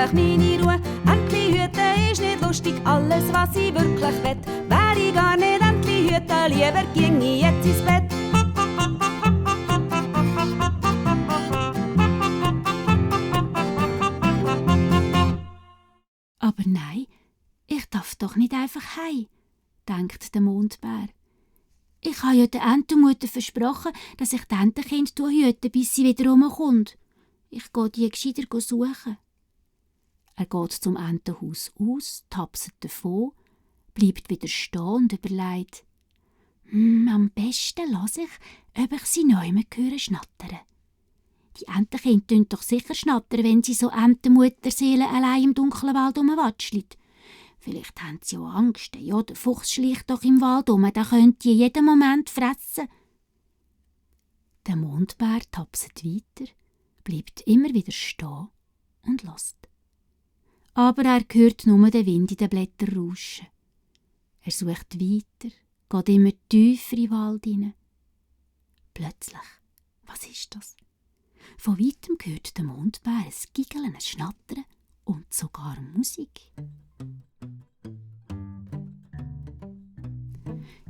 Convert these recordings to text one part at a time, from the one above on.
endlich meine Ruhe. Entli hüten ist nicht lustig, alles was ich wirklich will. Wär ich gar nicht Entli hüten, lieber ging ich jetzt ins Bett. Aber nein, ich darf doch nicht einfach heim, denkt der Mondbär. Ich habe ja der Entenmutter versprochen, dass ich die Entenkind hüte, bis sie wieder herumkommt. Ich gehe die gescheiter suchen. Er geht zum Entenhaus aus, tapset davon, bleibt wieder stehen und überlegt. Am besten lasse ich, ob ich sie neu höre schnattern. Die Entenkinder tun doch sicher schnattern, wenn sie so Entenmutterseelen allein im dunklen Wald rumwatscheln. Vielleicht haben sie auch Angst. Ja, der Fuchs schleicht doch im Wald um, der könnte jeden Moment fressen. Der Mondbär tapset weiter, bleibt immer wieder stehen und lässt. Aber er hört nur den Wind in den Blättern rauschen. Er sucht weiter, geht immer tiefer in den Wald hinein. Plötzlich, was ist das? Von weitem hört der Mondbär ein Giggeln, ein Schnattern und sogar Musik.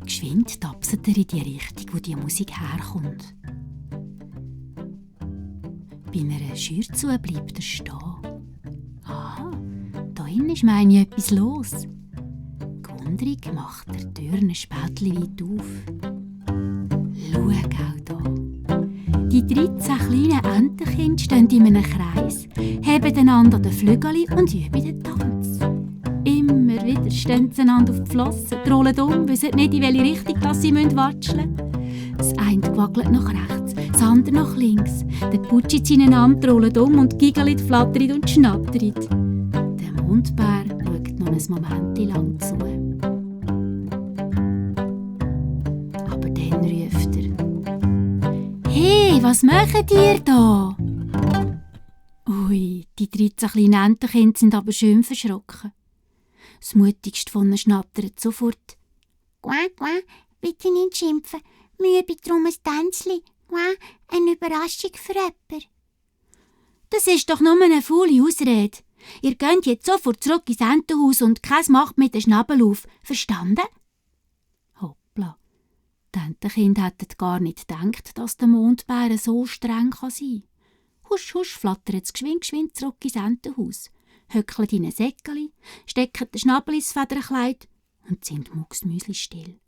Geschwind tapset er in die Richtung, wo die Musik herkommt. Bei einer Schürze bleibt er stehen. Aha, da hinten ist meine etwas los. Gewundrig macht der Türen ein Spätli weit auf. Schau auch da. Die 13 kleinen Entenkinder stehen in einem Kreis, heben einander an den Flügeln und üben den Tanz. Immer wieder stehen sie einander auf die Flossen, rollen wissen nicht, in welche Richtung sie watscheln müssen. Das eine wackelt nach rechts, das andere nach links. Der Putschitz ineinander, rollen und giggelt, flattert und schnattert. Der Mondbär schaut noch ein Moment lang zu. Aber dann ruft er: «Hey, was macht ihr da?» Ui, die 13 kleinen Entenkinder sind aber schön verschrocken. Das mutigste von ihnen schnattert sofort: «Quack, quack, bitte nicht schimpfen. Wir üben drum ein Tänzli. Quack, eine Überraschung für jemanden.» «Das ist doch nur eine faule Ausrede. Ihr geht jetzt sofort zurück ins Entenhaus und keins macht mit den Schnabel auf. Verstanden?» Hoppla. Die Entenkinder hätten gar nicht gedacht, dass der Mondbär so streng sein kann. Husch, husch flattert es geschwind zurück ins Entenhaus, höckelt in ein Säckeli, steckt den Schnabel ins Federkleid und sind mucksmüsli still.